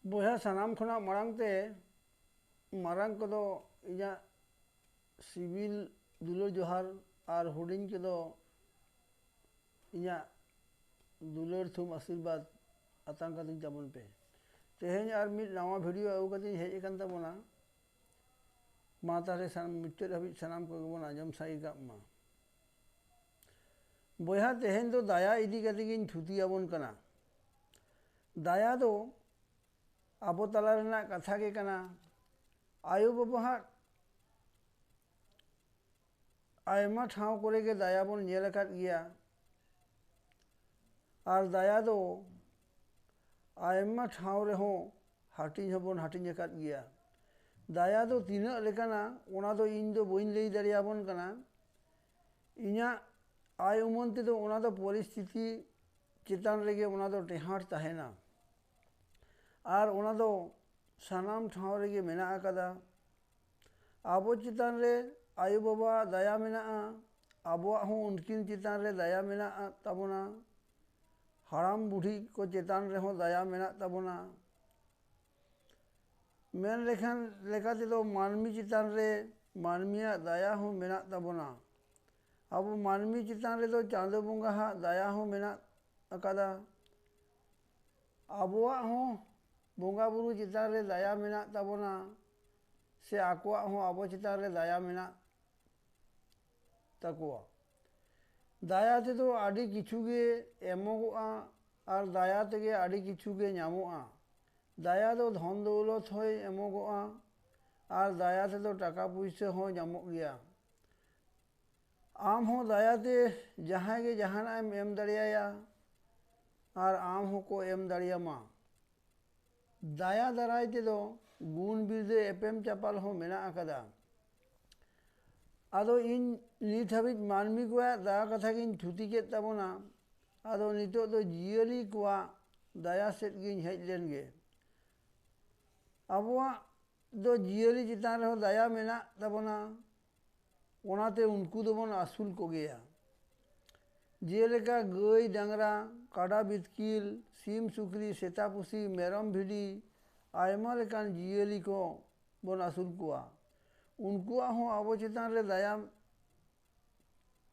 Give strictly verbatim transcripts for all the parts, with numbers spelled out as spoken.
ᱵᱚᱭᱦᱟ, ᱥᱟᱱᱟᱢ ᱠᱷᱚᱱᱟᱜ ᱢᱟᱲᱟᱝ ᱛᱮ ᱢᱟᱨᱟᱝ ᱠᱚᱫᱚ ᱤᱧᱟᱹᱜ ᱥᱤᱵᱤᱞ ᱫᱩᱞᱟᱹᱲ ᱡᱚᱦᱟᱨ ᱟᱨ ᱦᱩᱰᱤᱧ ᱠᱚᱫᱚ ᱤᱧᱟᱹᱜ ᱫᱩᱞᱟᱹᱲ ᱛᱷᱩᱢ ᱟᱥᱤᱨᱵᱟᱫᱽ ᱟᱛᱟᱝ ᱠᱟᱛᱤᱧ ᱛᱟᱵᱚᱱ ᱯᱮ᱾ ᱛᱮᱦᱮᱧ ᱟᱨ ᱢᱤᱫ ᱱᱟᱣᱟ ᱵᱷᱤᱰᱤᱭᱳ ᱟᱹᱜᱩ ᱠᱟᱛᱮᱧ ᱦᱮᱡ ᱟᱠᱟᱱ ᱛᱟᱵᱚᱱᱟ᱾ ᱢᱟ ᱛᱟᱦᱞᱮ ᱥᱟᱱᱟᱢ ᱢᱩᱪᱟᱹᱫ ᱦᱟᱹᱵᱤᱡ ᱥᱟᱱᱟᱢ ᱠᱚᱜᱮ ᱵᱚᱱ ᱟᱸᱡᱚᱢ ᱥᱟᱸᱜᱮ ᱠᱟᱜ ᱢᱟ᱾ ᱵᱚᱭᱦᱟ, ᱛᱮᱦᱮᱧ ᱫᱚ ᱫᱟᱭᱟ ᱤᱫᱤ ᱠᱟᱛᱮ ᱜᱤᱧ ᱛᱷᱩᱛᱤ ᱟᱵᱚᱱ ᱠᱟᱱᱟ᱾ ᱫᱟᱭᱟ ᱫᱚ ᱟᱵᱚ ᱛᱟᱞᱟ ᱨᱮᱱᱟᱜ ᱠᱟᱛᱷᱟ ᱜᱮ ᱠᱟᱱᱟ᱾ ᱟᱭᱳ ᱵᱟᱵᱟᱣᱟᱜ ᱟᱭᱢᱟ ᱴᱷᱟᱶ ᱠᱚᱨᱮ ᱜᱮ ᱫᱟᱭᱟ ᱵᱚᱱ ᱧᱮᱞ ᱟᱠᱟᱫ ᱜᱮᱭᱟ᱾ ᱟᱨ ᱫᱟᱭᱟ ᱫᱚ ᱟᱭᱢᱟ ᱴᱷᱟᱶ ᱨᱮᱦᱚᱸ ᱦᱟᱹᱴᱤᱧ ᱦᱚᱸᱵᱚᱱ ᱦᱟᱹᱴᱤᱧ ᱟᱠᱟᱫ ᱜᱮᱭᱟ᱾ ᱫᱟᱭᱟ ᱫᱚ ᱛᱤᱱᱟᱹᱜ ᱞᱮᱠᱟᱱᱟ, ᱚᱱᱟ ᱫᱚ ᱤᱧ ᱫᱚ ᱵᱟᱹᱧ ᱞᱟᱹᱭ ᱫᱟᱲᱮᱭᱟᱵᱚᱱ ᱠᱟᱱᱟ᱾ ᱤᱧᱟᱹᱜ ᱟᱭ ᱩᱢᱟᱹᱱ ᱛᱮᱫᱚ ᱚᱱᱟ ᱫᱚ ᱯᱚᱨᱤᱥᱛᱷᱤᱛᱤ ᱪᱮᱛᱟᱱ ᱨᱮᱜᱮ ᱚᱱᱟ ᱫᱚ ᱴᱮᱦᱟᱸᱴ ᱛᱟᱦᱮᱱᱟ᱾ ᱟᱨ ᱚᱱᱟ ᱫᱚ ᱥᱟᱱᱟᱢ ᱴᱷᱟᱶ ᱨᱮᱜᱮ ᱢᱮᱱᱟᱜ ᱟᱠᱟᱫᱟ᱾ ᱟᱵᱚ ᱪᱮᱛᱟᱱ ᱨᱮ ᱟᱭᱳ ᱵᱟᱵᱟᱣᱟᱜ ᱫᱟᱭᱟ ᱢᱮᱱᱟᱜᱼᱟ, ᱟᱵᱚᱣᱟᱜ ᱦᱚᱸ ᱩᱱᱠᱤᱱ ᱪᱮᱛᱟᱱ ᱨᱮ ᱫᱟᱭᱟ ᱢᱮᱱᱟᱜ ᱛᱟᱵᱚᱱᱟ᱾ ᱦᱟᱲᱟᱢ ᱵᱩᱰᱷᱤ ᱠᱚ ᱪᱮᱛᱟᱱ ᱨᱮᱦᱚᱸ ᱫᱟᱭᱟ ᱢᱮᱱᱟᱜ ᱛᱟᱵᱚᱱᱟ᱾ ᱢᱮᱱ ᱞᱮᱠᱷᱟᱱ ᱞᱮᱠᱟ ᱛᱮᱫᱚ ᱢᱟᱹᱱᱢᱤ ᱪᱮᱛᱟᱱ ᱨᱮ ᱢᱟᱹᱱᱢᱤᱭᱟᱜ ᱫᱟᱭᱟ ᱦᱚᱸ ᱢᱮᱱᱟᱜ ᱛᱟᱵᱚᱱᱟ᱾ ᱟᱵᱚ ᱢᱟᱹᱱᱢᱤ ᱪᱮᱛᱟᱱ ᱨᱮᱫᱚ ᱪᱟᱸᱫᱚ ᱵᱚᱸᱜᱟ ᱦᱟᱜ ᱫᱟᱭᱟ ᱦᱚᱸ ᱢᱮᱱᱟᱜ ᱟᱠᱟᱫᱟ᱾ ᱟᱵᱚᱣᱟᱜ ᱦᱚᱸ ᱵᱚᱸᱜᱟ ᱵᱩᱨᱩ ᱪᱮᱛᱟᱱ ᱨᱮ ᱫᱟᱭᱟ ᱢᱮᱱᱟᱜ ᱛᱟᱵᱚᱱᱟ, ᱥᱮ ᱟᱠᱚᱣᱟᱜ ᱦᱚᱸ ᱟᱵᱚ ᱪᱮᱛᱟᱱ ᱨᱮ ᱫᱟᱭᱟ ᱢᱮᱱᱟᱜ ᱛᱟᱠᱚᱣᱟ᱾ ᱫᱟᱭᱟ ᱛᱮᱫᱚ ᱟᱹᱰᱤ ᱠᱤᱪᱷᱩ ᱜᱮ ᱮᱢᱚᱜᱚᱜᱼᱟ ᱟᱨ ᱫᱟᱭᱟ ᱛᱮᱜᱮ ᱟᱹᱰᱤ ᱠᱤᱪᱷᱩ ᱜᱮ ᱧᱟᱢᱚᱜᱼᱟ᱾ ᱫᱟᱭᱟ ᱫᱚ ᱫᱷᱚᱱ ᱫᱚᱣᱞᱚᱛ ᱦᱚᱸᱭ ᱮᱢᱚᱜᱚᱜᱼᱟ ᱟᱨ ᱫᱟᱭᱟ ᱛᱮᱫᱚ ᱴᱟᱠᱟ ᱯᱩᱭᱥᱟᱹ ᱦᱚᱸ ᱧᱟᱢᱚᱜ ᱜᱮᱭᱟ᱾ ᱟᱢ ᱦᱚᱸ ᱫᱟᱭᱟᱛᱮ ᱡᱟᱦᱟᱸᱭ ᱜᱮ ᱡᱟᱦᱟᱱᱟᱜ ᱮᱢ ᱮᱢ ᱫᱟᱲᱮᱭᱟᱭᱟ ᱟᱨ ᱟᱢ ᱦᱚᱸᱠᱚ ᱮᱢ ᱫᱟᱲᱮᱭᱟᱢᱟ᱾ ᱫᱟᱭᱟ ᱫᱟᱨᱟᱭ ᱛᱮᱫᱚ ᱜᱩᱱ ᱵᱤᱨᱫᱟᱹ ᱮᱯᱮᱢ ᱪᱟᱯᱟᱞ ᱦᱚᱸ ᱢᱮᱱᱟᱜ ᱟᱠᱟᱫᱟ᱾ ᱟᱫᱚ ᱤᱧ ᱱᱤᱛ ᱦᱟᱹᱵᱤᱡ ᱢᱟᱹᱱᱢᱤ ᱠᱚᱣᱟᱜ ᱫᱟᱭᱟ ᱠᱟᱛᱷᱟ ᱜᱤᱧ ᱛᱷᱩᱛᱤ ᱠᱮᱫ ᱛᱟᱵᱚᱱᱟ᱾ ᱟᱫᱚ ᱱᱤᱛᱚᱜ ᱫᱚ ᱡᱤᱭᱟᱹᱞᱤ ᱠᱚᱣᱟᱜ ᱫᱟᱭᱟ ᱥᱮᱫ ᱜᱤᱧ ᱦᱮᱡ ᱞᱮᱱ ᱜᱮ᱾ ᱟᱵᱚᱣᱟᱜ ᱫᱚ ᱡᱤᱭᱟᱹᱞᱤ ᱪᱮᱛᱟᱱ ᱨᱮᱦᱚᱸ ᱫᱟᱭᱟ ᱢᱮᱱᱟᱜ ᱛᱟᱵᱚᱱᱟ, ᱚᱱᱟᱛᱮ ᱩᱱᱠᱩ ᱫᱚᱵᱚᱱ ᱟᱹᱥᱩᱞ ᱠᱚᱜᱮᱭᱟ᱾ ᱡᱮᱞᱮᱠᱟ ᱜᱟᱹᱭ, ᱰᱟᱝᱨᱟ, ᱠᱟᱰᱟ, ᱵᱤᱛᱠᱤᱞ, ᱥᱤᱢ, ᱥᱩᱠᱨᱤ, ᱥᱮᱛᱟ, ᱯᱩᱥᱤ, ᱢᱮᱨᱚᱢ, ᱵᱷᱤᱰᱤ, ᱟᱭᱢᱟ ᱞᱮᱠᱟᱱ ᱡᱤᱭᱟᱹᱞᱤ ᱠᱚ ᱵᱚᱱ ᱟᱹᱥᱩᱞ ᱠᱚᱣᱟ᱾ ᱩᱱᱠᱩᱣᱟᱜ ᱦᱚᱸ ᱟᱵᱚ ᱪᱮᱛᱟᱱ ᱨᱮ ᱫᱟᱭᱟ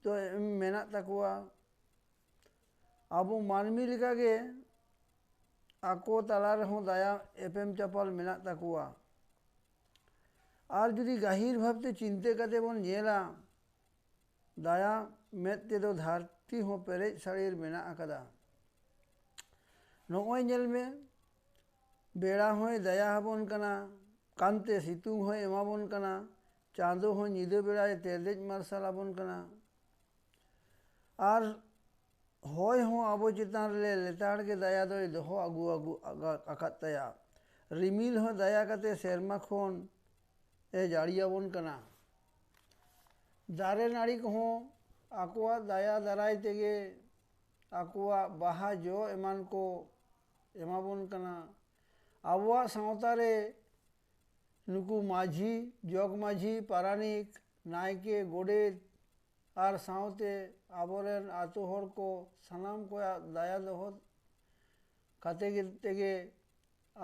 ᱫᱚ ᱮᱢ ᱢᱮᱱᱟᱜ ᱛᱟᱠᱚᱣᱟ᱾ ᱟᱵᱚ ᱢᱟᱹᱱᱢᱤ ᱞᱮᱠᱟᱜᱮ ᱟᱠᱚ ᱛᱟᱞᱟ ᱨᱮᱦᱚᱸ ᱫᱟᱭᱟ ᱮᱯᱮᱢ ᱪᱟᱯᱟᱞ ᱢᱮᱱᱟᱜ ᱛᱟᱠᱚᱣᱟ᱾ ᱟᱨ ᱡᱩᱫᱤ ᱜᱟᱹᱦᱤᱨ ᱵᱷᱟᱵᱽᱛᱮ ᱪᱤᱱᱛᱟᱹ ᱠᱟᱛᱮ ᱵᱚᱱ ᱧᱮᱞᱟ, ᱫᱟᱭᱟ ᱢᱮᱫ ᱛᱮᱫᱚ ᱫᱷᱟᱹᱨᱛᱤ ᱦᱚᱸ ᱯᱮᱨᱮᱡ ᱥᱟᱹᱲᱤᱨ ᱢᱮᱱᱟᱜ ᱟᱠᱟᱫᱟ᱾ ᱱᱚᱜᱼᱚᱭ ᱧᱮᱞ ᱢᱮ, ᱵᱮᱲᱟ ᱦᱚᱸᱭ ᱫᱟᱭᱟ ᱟᱵᱚᱱ ᱠᱟᱱᱟ, ᱠᱟᱱᱛᱮ ᱥᱤᱛᱩᱝ ᱦᱚᱸᱭ ᱮᱢᱟᱵᱚᱱ ᱠᱟᱱᱟ, ᱪᱟᱸᱫᱚ ᱦᱚᱸ ᱧᱤᱫᱟᱹ ᱵᱮᱲᱟᱭ ᱛᱮᱨᱫᱮᱡ ᱢᱟᱨᱥᱟᱞ ᱟᱵᱚᱱ ᱠᱟᱱᱟ᱾ ᱟᱨ ᱦᱚᱭ ᱦᱚᱸ ᱟᱵᱚ ᱪᱮᱛᱟᱱ ᱨᱮ ᱞᱮᱛᱟᱲ ᱜᱮ ᱫᱟᱭᱟ ᱫᱚᱭ ᱫᱚᱦᱚ ᱟᱹᱜᱩ ᱟᱹᱜᱩ ᱟᱠᱟᱫ ᱛᱟᱭᱟ᱾ ᱨᱤᱢᱤᱞ ᱦᱚᱸ ᱫᱟᱭᱟ ᱠᱟᱛᱮ ᱥᱮᱨᱢᱟ ᱠᱷᱚᱱ ᱮ ᱡᱟᱹᱲᱤᱭᱟᱵᱚᱱ ᱠᱟᱱᱟ᱾ ᱫᱟᱨᱮ ᱱᱟᱹᱲᱤ ᱠᱚᱦᱚᱸ ᱟᱠᱚᱣᱟᱜ ᱫᱟᱭᱟ ᱫᱟᱨᱟᱭ ᱛᱮᱜᱮ ᱟᱠᱚᱣᱟᱜ ᱵᱟᱦᱟ ᱡᱚ ᱮᱢᱟᱱ ᱠᱚ ᱮᱢᱟᱵᱚᱱ ᱠᱟᱱᱟ᱾ ᱟᱵᱚᱣᱟᱜ ᱥᱟᱶᱛᱟ ᱨᱮ ᱱᱩᱠᱩ ᱢᱟᱹᱡᱷᱤ, ᱡᱚᱜᱽ ᱢᱟᱹᱡᱷᱤ, ᱯᱟᱨᱟᱱᱤᱠ, ᱱᱟᱭᱠᱮ, ᱜᱚᱰᱮᱛ ᱟᱨ ᱥᱟᱶᱛᱮ ᱟᱵᱚᱨᱮᱱ ᱟᱹᱛᱩ ᱦᱚᱲ ᱠᱚ ᱥᱟᱱᱟᱢ ᱠᱚᱣᱟᱜ ᱫᱟᱭᱟ ᱫᱚᱦᱚ ᱠᱟᱛᱮ ᱜᱮ, ᱛᱮᱜᱮ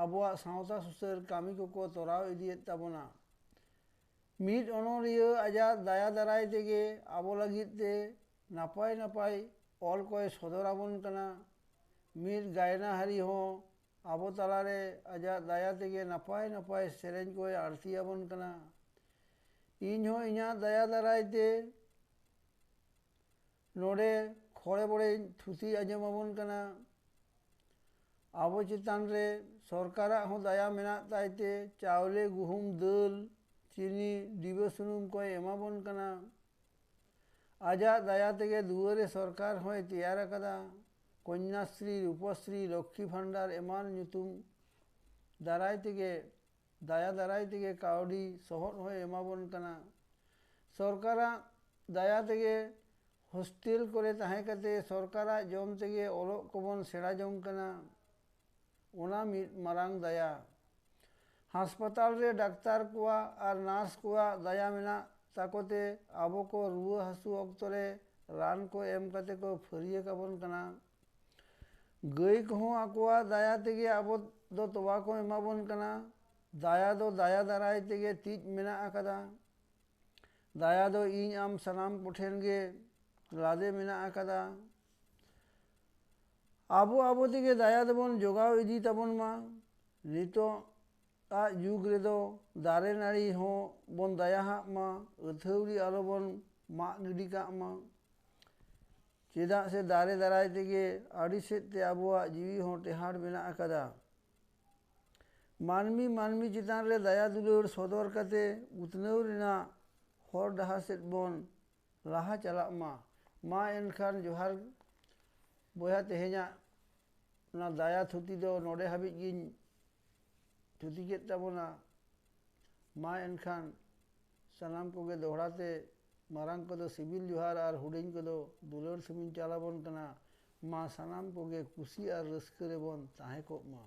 ᱟᱵᱚᱣᱟᱜ ᱥᱟᱶᱛᱟ ᱥᱩᱥᱟᱹᱨ ᱠᱟᱹᱢᱤ ᱠᱚᱠᱚ ᱛᱚᱨᱟᱣ ᱤᱫᱤᱭᱮᱫ ᱛᱟᱵᱚᱱᱟ᱾ ᱢᱤᱫ ᱚᱱᱚᱞᱤᱭᱟᱹ ᱟᱡᱟᱜ ᱫᱟᱭᱟ ᱫᱟᱨᱟᱭ ᱛᱮᱜᱮ ᱟᱵᱚ ᱞᱟᱹᱜᱤᱫ ᱛᱮ ᱱᱟᱯᱟᱭ ᱱᱟᱯᱟᱭ ᱚᱞ ᱠᱚᱭ ᱥᱚᱫᱚᱨ ᱟᱵᱚᱱ ᱠᱟᱱᱟ᱾ ᱢᱤᱫ ᱜᱟᱭᱱᱟᱦᱟᱹᱨᱤ ᱦᱚᱸ ᱟᱵᱚ ᱛᱟᱞᱟᱨᱮ ᱟᱡᱟᱜ ᱫᱟᱭᱟ ᱛᱮᱜᱮ ᱱᱟᱯᱟᱭ ᱱᱟᱯᱟᱭ ᱥᱮᱨᱮᱧ ᱠᱚᱭ ᱟᱹᱲᱛᱤ ᱟᱵᱚᱱ ᱠᱟᱱᱟ᱾ ᱤᱧ ᱦᱚᱸ ᱤᱧᱟᱹᱜ ᱫᱟᱭᱟ ᱫᱟᱨᱟᱭ ᱛᱮ ᱱᱚᱰᱮ ᱠᱷᱚᱲᱮ ᱵᱚᱲᱮᱧ ᱛᱷᱩᱛᱤ ᱟᱸᱡᱚᱢ ᱟᱵᱚᱱ ᱠᱟᱱᱟ᱾ ᱟᱵᱚ ᱪᱮᱛᱟᱱ ᱨᱮ ᱥᱚᱨᱠᱟᱨᱟᱜ ᱦᱚᱸ ᱫᱟᱭᱟ ᱢᱮᱱᱟᱜ ᱛᱟᱭ ᱛᱮ ᱪᱟᱣᱞᱮ, ᱜᱩᱦᱩᱢ, ᱫᱟᱹᱞ, ᱪᱤᱱᱤ, ᱰᱤᱵᱟᱹ ᱥᱩᱱᱩᱢ ᱠᱚᱭ ᱮᱢᱟᱵᱚᱱ ᱠᱟᱱᱟ᱾ ᱟᱡᱟᱜ ᱫᱟᱭᱟ ᱛᱮᱜᱮ ᱫᱩᱣᱟᱹᱨᱮ ᱥᱚᱨᱠᱟᱨ ᱦᱚᱸᱭ ᱛᱮᱭᱟᱨ ᱟᱠᱟᱫᱟ᱾ ᱠᱚᱱᱭᱟᱥᱨᱤ, ᱨᱩᱯᱚᱥᱨᱤ, ᱞᱚᱠᱠᱷᱤ ᱵᱷᱟᱱᱰᱟᱨ ᱮᱢᱟᱱ ᱧᱩᱛᱩᱢ ᱫᱟᱨᱟᱭ ᱛᱮᱜᱮ, ᱫᱟᱭᱟ ᱫᱟᱨᱟᱭ ᱛᱮᱜᱮ ᱠᱟᱹᱣᱰᱤ ᱥᱚᱦᱚᱫ ᱦᱚᱸᱭ ᱮᱢᱟᱵᱚᱱ ᱠᱟᱱᱟ᱾ ᱥᱚᱨᱠᱟᱨᱟᱜ ᱫᱟᱭᱟ ᱛᱮᱜᱮ ᱦᱳᱥᱴᱮᱞ ᱠᱚᱨᱮ ᱛᱟᱦᱮᱸ ᱠᱟᱛᱮ ᱥᱚᱨᱠᱟᱨᱟᱜ ᱡᱚᱢ ᱛᱮᱜᱮ ᱚᱞᱚᱜ ᱠᱚᱵᱚᱱ ᱥᱮᱬᱟ ᱡᱚᱝ ᱠᱟᱱᱟ᱾ ᱚᱱᱟ ᱢᱤᱫ ᱢᱟᱨᱟᱝ ᱫᱟᱭᱟ᱾ ᱦᱟᱥᱯᱟᱛᱟᱞ ᱨᱮ ᱰᱟᱠᱛᱟᱨ ᱠᱚᱣᱟᱜ ᱟᱨ ᱱᱟᱨᱥ ᱠᱚᱣᱟᱜ ᱫᱟᱭᱟ ᱢᱮᱱᱟᱜ ᱛᱟᱠᱚ ᱛᱮ ᱟᱵᱚ ᱠᱚ ᱨᱩᱣᱟᱹ ᱦᱟᱹᱥᱩ ᱚᱠᱛᱚ ᱨᱮ ᱨᱟᱱ ᱠᱚ ᱮᱢ ᱠᱟᱛᱮ ᱠᱚ ᱯᱷᱟᱹᱨᱭᱟᱹ ᱠᱟᱵᱚᱱ ᱠᱟᱱᱟ᱾ ᱜᱟᱹᱭ ᱠᱚᱦᱚᱸ ᱟᱠᱚᱣᱟᱜ ᱫᱟᱭᱟ ᱛᱮᱜᱮ ᱟᱵᱚ ᱫᱚ ᱛᱚᱣᱟ ᱠᱚ ᱮᱢᱟ ᱵᱚᱱ ᱠᱟᱱᱟ᱾ ᱫᱟᱭᱟ ᱫᱚ ᱫᱟᱭᱟ ᱫᱟᱨᱟᱭ ᱛᱮᱜᱮ ᱛᱤᱡ ᱢᱮᱱᱟᱜ ᱟᱠᱟᱫᱟ᱾ ᱫᱟᱭᱟ ᱫᱚ ᱤᱧ ᱟᱢ ᱥᱟᱱᱟᱢ ᱠᱚᱴᱷᱮᱱ ᱜᱮ ᱞᱟᱫᱮ ᱢᱮᱱᱟᱜ ᱟᱠᱟᱫᱟ᱾ ᱟᱵᱚ ᱟᱵᱚ ᱛᱮᱜᱮ ᱫᱟᱭᱟ ᱫᱚᱵᱚᱱ ᱡᱚᱜᱟᱣ ᱤᱫᱤ ᱛᱟᱵᱚᱱ ᱢᱟ᱾ ᱱᱤᱛᱚᱜ ᱟᱜ ᱡᱩᱜᱽ ᱨᱮᱫᱚ ᱫᱟᱨᱮ ᱱᱟᱹᱲᱤ ᱦᱚᱸ ᱵᱚᱱ ᱫᱟᱭᱟᱦᱟᱜ ᱢᱟ, ᱟᱹᱛᱷᱟᱹᱣᱲᱤ ᱟᱞᱚ ᱵᱚᱱ ᱢᱟᱜ ᱜᱤᱰᱤ ᱠᱟᱜ ᱢᱟ᱾ ᱪᱮᱫᱟᱜ ᱥᱮ ᱫᱟᱨᱮ ᱫᱟᱨᱟᱭ ᱛᱮᱜᱮ ᱟᱹᱰᱤ ᱥᱮᱫ ᱛᱮ ᱟᱵᱚᱣᱟᱜ ᱡᱤᱣᱤ ᱦᱚᱸ ᱴᱮᱦᱟᱸᱰ ᱢᱮᱱᱟᱜ ᱟᱠᱟᱫᱟ᱾ ᱢᱟᱹᱱᱢᱤ ᱢᱟᱹᱱᱢᱤ ᱪᱮᱛᱟᱱ ᱨᱮ ᱫᱟᱭᱟ ᱫᱩᱞᱟᱹᱲ ᱥᱚᱫᱚᱨ ᱠᱟᱛᱮ ᱩᱛᱱᱟᱹᱣ ᱨᱮᱱᱟᱜ ᱦᱚᱨ ᱰᱟᱦᱟᱨ ᱥᱮᱫ ᱵᱚᱱ ᱞᱟᱦᱟ ᱪᱟᱞᱟᱜ ᱢᱟ᱾ ᱢᱟ ᱮᱱᱠᱷᱟᱱ ᱡᱚᱦᱟᱨ ᱵᱚᱭᱦᱟ, ᱛᱮᱦᱮᱧᱟᱜ ᱚᱱᱟ ᱫᱟᱭᱟ ᱛᱷᱩᱛᱤ ᱫᱚ ᱱᱚᱰᱮ ᱦᱟᱹᱵᱤᱡ ᱜᱤᱧ ᱛᱷᱩᱛᱤ ᱠᱮᱫ ᱛᱟᱵᱚᱱᱟ᱾ ᱢᱟ ᱮᱱᱠᱷᱟᱱ ᱥᱟᱱᱟᱢ ᱠᱚᱜᱮ ᱫᱚᱦᱲᱟ ᱛᱮ ᱢᱟᱨᱟᱝ ᱠᱚᱫᱚ ᱥᱤᱵᱤᱞ ᱡᱚᱦᱟᱨ ᱟᱨ ᱦᱩᱰᱤᱧ ᱠᱚᱫᱚ ᱫᱩᱞᱟᱹᱲ ᱥᱮᱢᱤᱧ ᱪᱟᱞ ᱟᱵᱚᱱ ᱠᱟᱱᱟ᱾ ᱢᱟ ᱥᱟᱱᱟᱢ ᱠᱚᱜᱮ ᱠᱩᱥᱤ ᱟᱨ ᱨᱟᱹᱥᱠᱟᱹ ᱨᱮᱵᱚᱱ ᱛᱟᱦᱮᱸ ᱠᱚᱜ ᱢᱟ᱾